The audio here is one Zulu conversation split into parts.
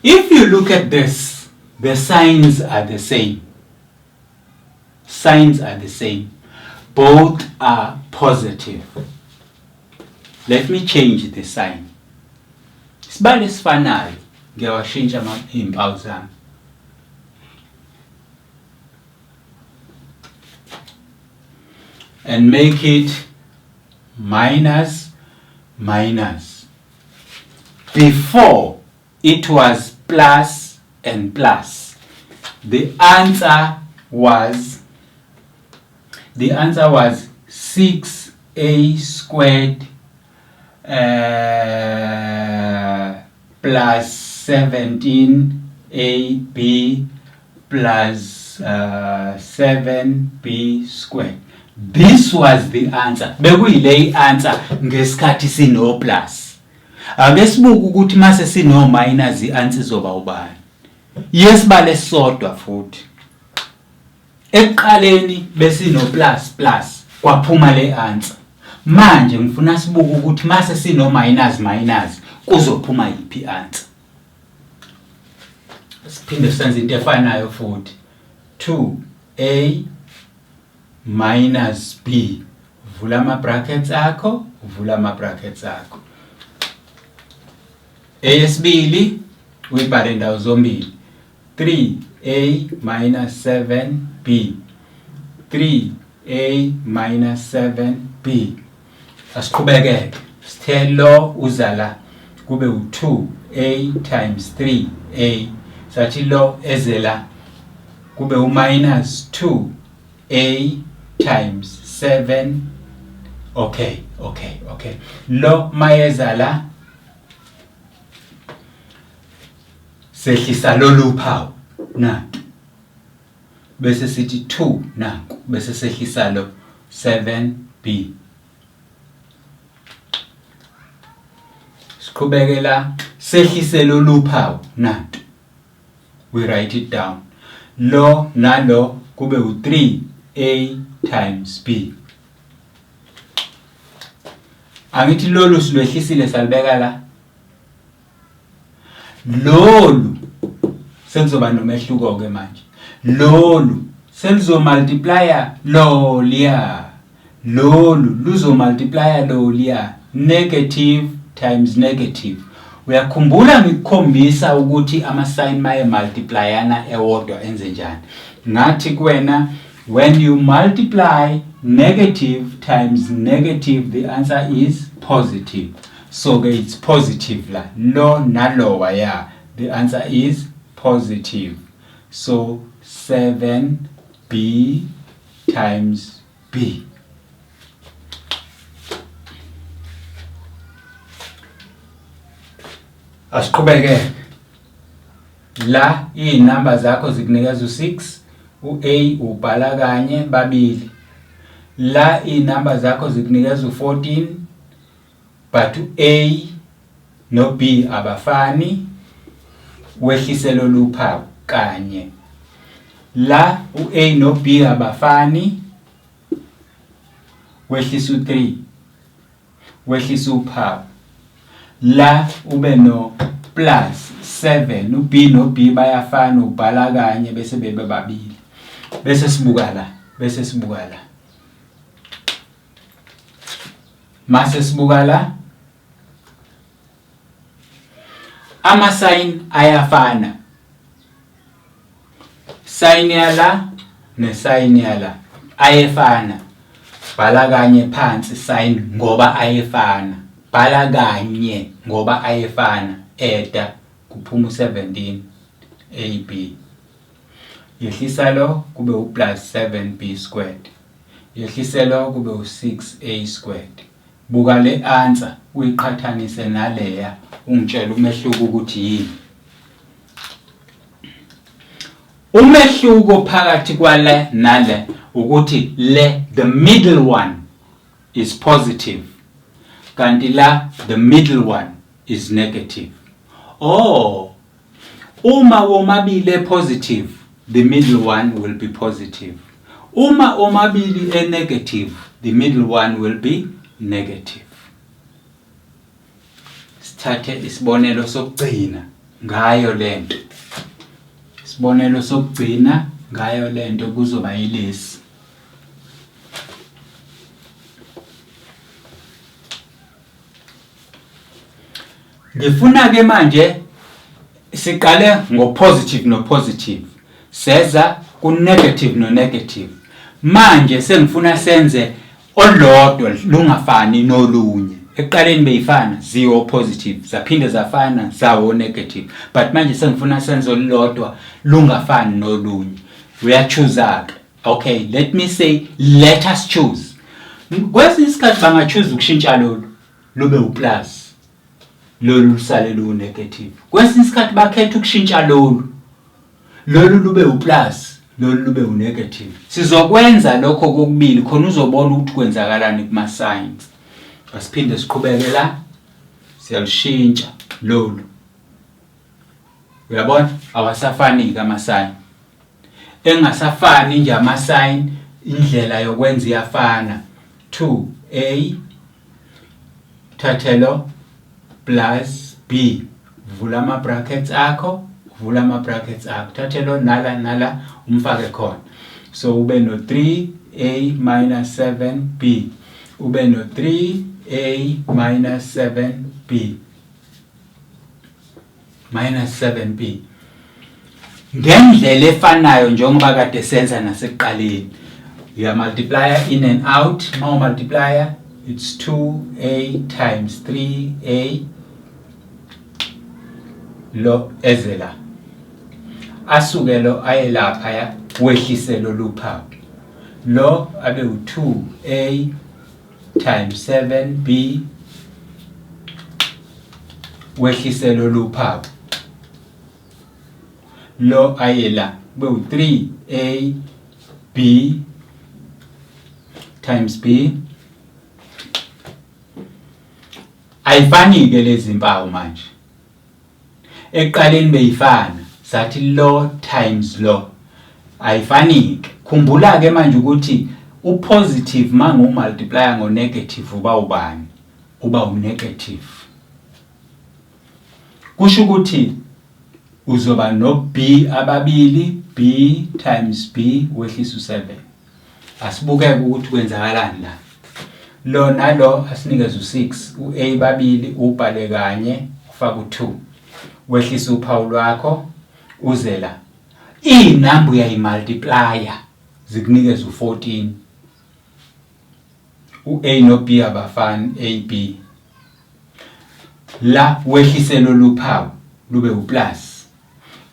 If you look at this, the signs are the same. Signs are the same. Both are positive. Let me change the sign. Isibalo esifanayo ngiyawashintsha iy'mpawu zami. And make it minus minus. Before it was plus and plus. The answer was the answer was 6a squared plus 17ab plus 7b squared. This was the answer. Bekuyile answer ngesikhathi sino plus. Ake sibuke ukuthi mase sino minus i-answer izoba ubani. Yesibale esisodwa futhi. Ekuqaleni besino plus plus kwaphuma le answer. Manje ngifuna sibuke ukuthi mase sino minus minus kuzophuma yiphi answer. Siphinde senze into efanayo futhi. 2a minus b, vula ama brackets akho, vula ama brackets akho. Eyesibili uyibhale ndawo zombili. 3a minus 7b, 3a minus 7b. Asiqhubekeke, sithe lo uza la kube u-2a times 3a, sathi lo eze la kube u-minus 2a times 7. Okay, okay, okay. Lo mayeza la sehlisa lolu phawu nantu, bese sithi 2 nanku, bese sehlisa lo 7b. Siqhubeke la, sehlise lolu phawu nantu, we write it down. Lo nalo kube u-3a times b. Angithi lolu silwehlisile salibeka la. Lolu sekuzoba nomehluko ke manje. Lolu selizomultiplya loliya. Lolu luzomultiplya loliya, negative times negative. Uyakhumbula ngikukhombisa ukuthi ama-sign maye multiplyana ewodwa enze njani? Ngathi kuwena, when you multiply negative times negative, the answer is positive. So ke it's positive la, lo nalowa ya, the answer is positive. So 7b times b. Asiqhubeke la, iy'namba zakho zikunikeza u-6, u-a ubhala kanye, babili. La iy'namba zakho zikunikeza u-14, but u-a no-b abafani, wehlise lolu phawu kanye. La u-a no-b abafani, wehlisa u-3, wehlisa uphawu. La ube no plus 7, u-b no-b bayafana, ubhala kanye bese bebe babili. Bese sibuka la, bese sibuka la. Mase sibuka la, ama sign ayafana, sign yala ne sign yala ayefana. Bhala kanye phansi sign ngoba ayefana, bhala kanye ngoba ayefana. Eda kuphuma u-17 ab, yehlisa lo kube u-plus 7b squared, yehlise lo kube u-6a squared. Buka le answer uyiqhathanise naleya, ungitshela umehluko ukuthi yini. Umehluko phakathi kwale nale ukuthi le, the middle one is positive, kanti la the middle one is negative. Oh, uma womabili positive, the middle one will be positive. Uma omabili e negative, the middle one will be negative. Sithathe isibonelo sokugcina Ngayo lento. Isibonelo sokugcina ngayo lento kuzoba yilesi. Ngifuna ke manje siqale ngo positive no positive, seza ku negative no negative. Manje sengifuna senze olodwa lungafani nolunye. Ekuqaleni beyifana ziwo positive, zaphinde zafana zawo negative, but manje sengifuna senze olulodwa lungafani nolunye. Uyachoose ke. Okay, let me say, let us choose. Kwesinye isikhathi bangachoose ukushintsha lolu lube uplus, lolu lusale lu negative. Kwesinye isikhathi bakhetha ukushintsha lolu lube uplus, lolu lube unegative. Sizokwenza lokho kokubili khona uzobona ukuthi kwenzakalani kuma signs. Asiphinde siqhubeke la, siyalushintsha lolu. Uyabona, awasafani ke ama sign. Engasafani nje ama sign, indlela yokwenza iyafana. 2a thathelo plus b, vula ama brackets akho, vula ama brackets akho, thathelo nala nala umfake khona. So ube no 3a minus 7b, ube no 3a minus 7b minus 7b, ngendlela efanayo njengoba kade senza nasekuqaleni. You multiply in and out. Ma multiplier, it's 2a times 3a, lo eze la, asuke lo aye lapha, wehlise lolu phawu, lo abe u2a times 7b, wehlise lolu phawu, lo aye la, kube u3a b times b. Ayifani ke lezi mpawu manje. Ekuqaleni beyifana, sathi lo times lo. Ayifani ke. Khumbula ke manje ukuthi upositive mangu multiplier ngo negative uba ubani? Uba unegative. Kusho ukuthi uzoba no b ababili, b times b, wehlisa u7. Asibukeke ukuthi kwenzakalani la. Lo nalo asinikeze u6, u-a babili ubhale kanye, ufaka u2, wehlisa uphawu lwakho, uze la. Inamba uyayimultiplya, zikunikeza u14. U-a no-b abafani, a b la, wehlise lolu phawu lube uplus.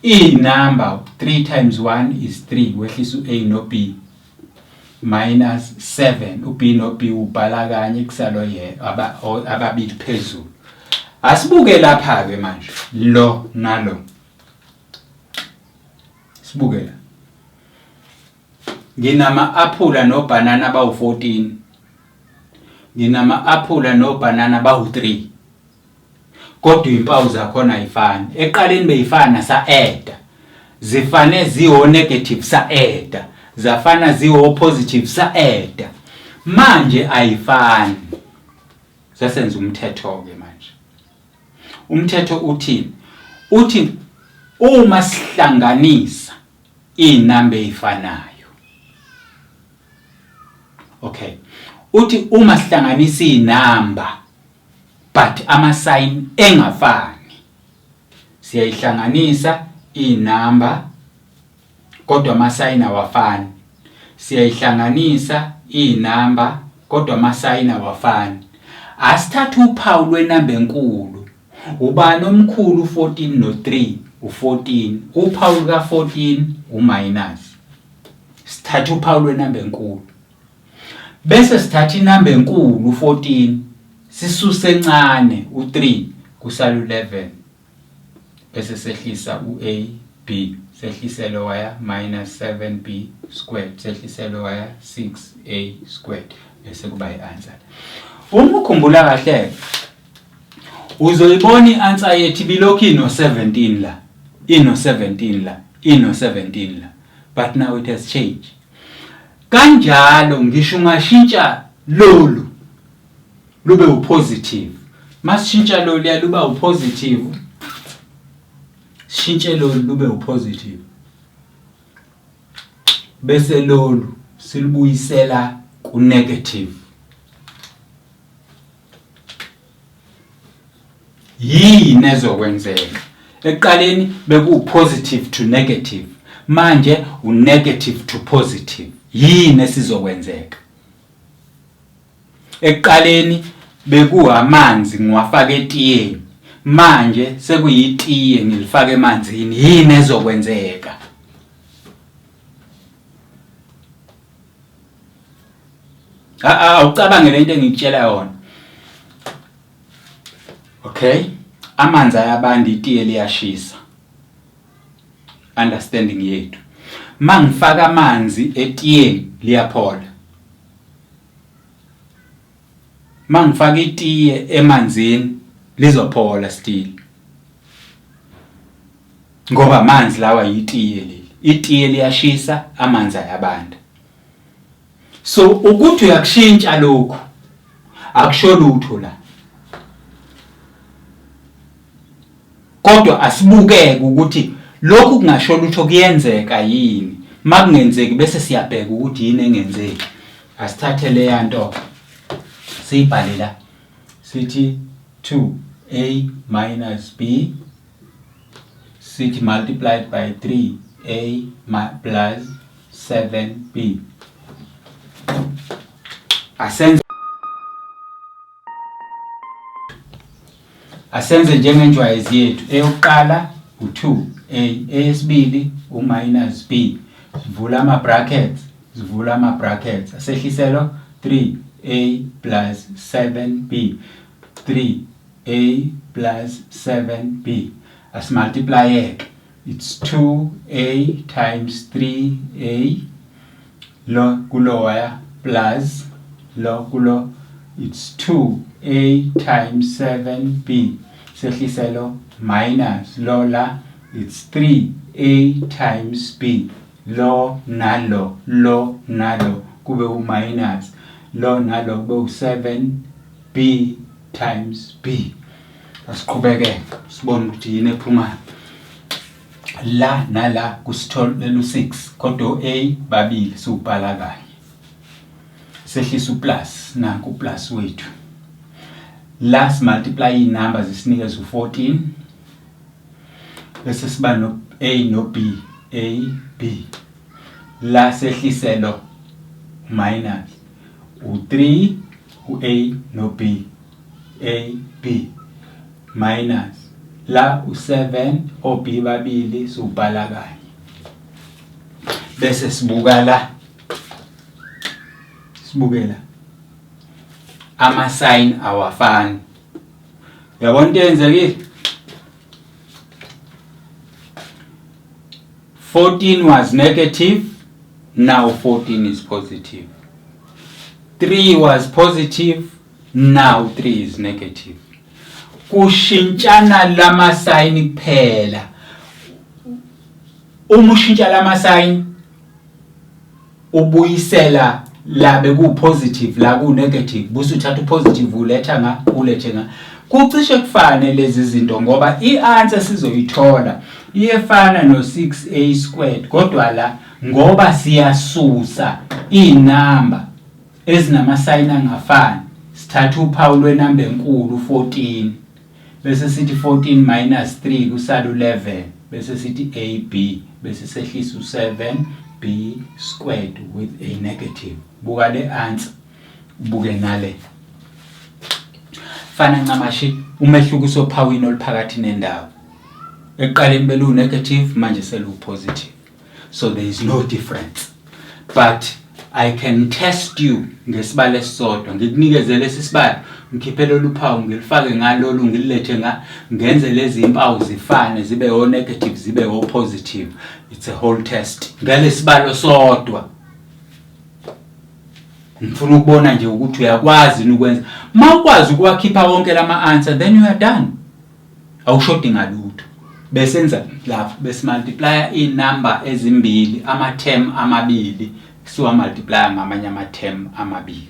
Inamba 3 times 1 is 3, wehlisa u-a no-b, minus 7, u-b no-b ubhala kanye, kusalo ye ababili phezulu. Asibuke lapha ke manje, lo nalo sibuke la. Nginama-aphula nobhanana bawu-14, nginama-aphula nobhanana bawu-3, kodwa impawu zakhona ayifani. Ekuqaleni beyifana, sa-eda, zifane ziwo negative, sa-eda, zafana ziwo positive, sa-eda. Manje ayifani, sesenza umthetho ke manje. Umthetho uthini? Uthi uma sihlanganisa inamba ezifanayo, okay, uthi uma sihlanganisa inamba but ama sign engafani, siyayihlanganisa inamba kodwa ama sign awafani, siyayihlanganisa inamba kodwa ama sign awafani, asithathe uphawu lwenamba enkulu. Ubani omkhulu, 14 no 3? U14. Uphawu luka 14 uminus. Sithatha uphawu lwenamba enkulu, bese sithatha inamba enkulu u14, sisuse encane u3, kusala u11, bese sehlisa u-a b, sehlise lowaya minus 7b squared, sehlise lowaya 6a squared, bese kuba i-answer. Uma ukhumbula kahle, uzoyibona i-answer yethu bilokhu ino-17 la, ino-17 la, ino-17 la, but now it has changed. Kanjalo ngisho ungashintsha lolu lube upositive, masishintsha lolu luba upositive. Sishintshe lolu lube upositive. Bese lolu silubuyisela ku negative. Yini ezokwenzeka? Ekuqaleni beku positive to negative. Manje u negative to positive. Yini esizokwenzeka? Ekuqaleni bekuwamanzi ngiwafaka etiyeni. Manje sekuyitiye ngilifaka emanzini. Yini ezokwenzeka? Awucabange lento engikutshela yona. Okay? Amanzi ayabanda itiye liyashisa. Understanding yethu. Mangifaka amanzi etiyeni liyaphola. Mangifaka itiye emanzini lizophola still. Ngoba amanzi lawa yitiye leli. Itiye liyashisa, amanzi ayabanda. So ukuthi uyakushintsha lokhu akusho lutho la. Kodwa asibukeke ukuthi lokhu kungasho lutho kuyenzeka yini. Makungenzeki bese siyabheka ukuthi yini engenzeki. Asithathe leya nto siyibhale la. Sithi 2a minus b sithi multiplied by 3a plus 7b. Asenze asenze njengenjwayezi yethu eyokuqala u-2a eyesibili u-minus b sivula ama-brackets sivula ama-brackets asehliselo 3a plus 7b 3a plus 7b asimultiplyeke it's 2a times 3a lo kulowaya plus lo kulo it's 2a times 7b sehlise lo minus lo la it's 3a times b lo nalo lo nalo kube u-minus lo nalo kube u-7b times b. Asiqhubeke sibone ukuthi yini ephumayo la nala kusitholela u-6 kodwa u-a babili siwubhala kanye sehlisa uplus nanku uplus wethu la simultiply iy'namba zisinikeza u-14 bese siba no A no B A B la sehlise lo minus u3 u-A no B A B minus la u7 o B babili siwubhala kanye bese sibuka la sibukela ama sign awafani. Yabona into eyenzekile? 14 was negative, now 14 is positive. 3 was positive, now 3 is negative. Kushintshana lama sign kuphela. Uma ushintsha lama sign ubuyisela la beku positive la ku negative buse uthatha upositive uletha nga ulethe nga kucishe kufane lezi zinto ngoba i-answer sizoyithola iyefana no 6a squared kodwa la ngoba siyasusa inamba ezinamasayini angafani sithatha uphawu lwenamba enkulu 14 bese sithi 14 minus 3 kusala u-11 bese sithi ab bese sehlisa u-7 b squared with a negative. Buka le answer ubuke nale fana ncamashi umehluko usophawini oluphakathi nendawo. Ekuqaleni belu negative manje selu positive. So there is no difference. But I can test you ngesibalo esisodwa ngikunikeze lesi sibalo ngikhiphe lolu phawu ngilifake ngalolu ngililethe nga ngenze lezi impawu zifane zibe o negative zibe o positive. It's a whole test ngalesibalo sodwa. Ngifuna ukubona nje ukuthi uyakwazi ukwenza. Mawukwazi ukuwakhipha wonke lama answer then you are done. Awushodi ngalutho. Besenza lapho besimultiplya inumber ezimbili ama term amabili siwa multiplya ngamanye ama term amabili.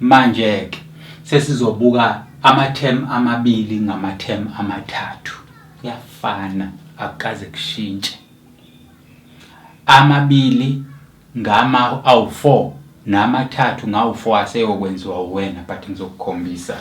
Manje ke sesizobuka ama term amabili ngama term amathathu. Kuyafana. Akukaze kushintshe. Amabili ngama awu-4 namathathu ngawu-4 aseyokwenziwa uwena, but ngizokukhombisa.